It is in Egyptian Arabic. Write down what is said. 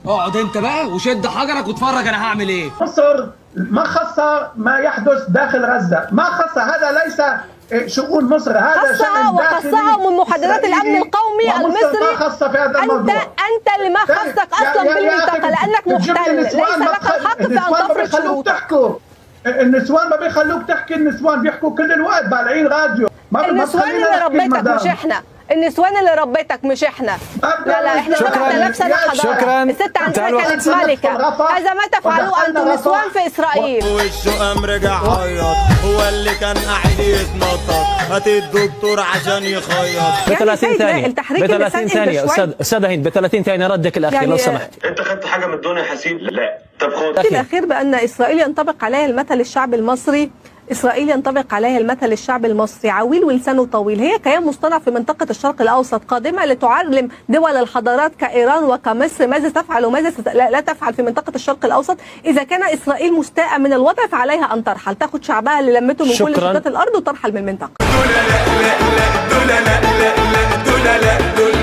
اقعد انت بقى وشد حجرك واتفرج انا هعمل ايه. مصر ما خصها ما يحدث داخل غزة، ما خصها، هذا ليس شؤون مصر، هذا شأن داخلي وخصها من محددات الامن القومي المصري. ما خص في هذا الموضوع. انت اللي ما خصك اصلا بالمنطقة لانك محتل، ليس لك الحق في ان تفرض شروطك. النسوان ما بيخلوك تحكي، النسوان بيحكوا كل الوقت، بالعين راديو. النسوان اللي ربيتك مش احنا، النسوان اللي ربيتك مش احنا. لا لا، احنا 7000 سنة حضارة. شكرا. الست عندنا كانت ملكه، هذا ما تفعلوه انتم نسوان في اسرائيل. وشه قام رجع عيط، هو اللي كان قاعد يتنطط، هات الدكتور عشان يخيط. ب 30 ثانية، ب 30 ثانية استاذه هند، ب 30 ثانية ردك الاخير لو سمحت. انت خدت حاجة من الدنيا يا حسيب؟ لا. طب خد الاخير بان اسرائيل ينطبق عليها المثل الشعبي المصري، إسرائيل ينطبق عليها المثل الشعبي المصري، عويل ولسانه طويل. هي كيان مصطنع في منطقة الشرق الأوسط، قادمة لتعلم دول الحضارات كإيران وكمصر ماذا تفعل وماذا لا تفعل في منطقة الشرق الأوسط. إذا كان إسرائيل مستاءة من الوضع فعليها أن ترحل، تاخد شعبها اللي لمته من كل شتات الأرض وترحل من المنطقة. لا لا لا لا لا لا لا.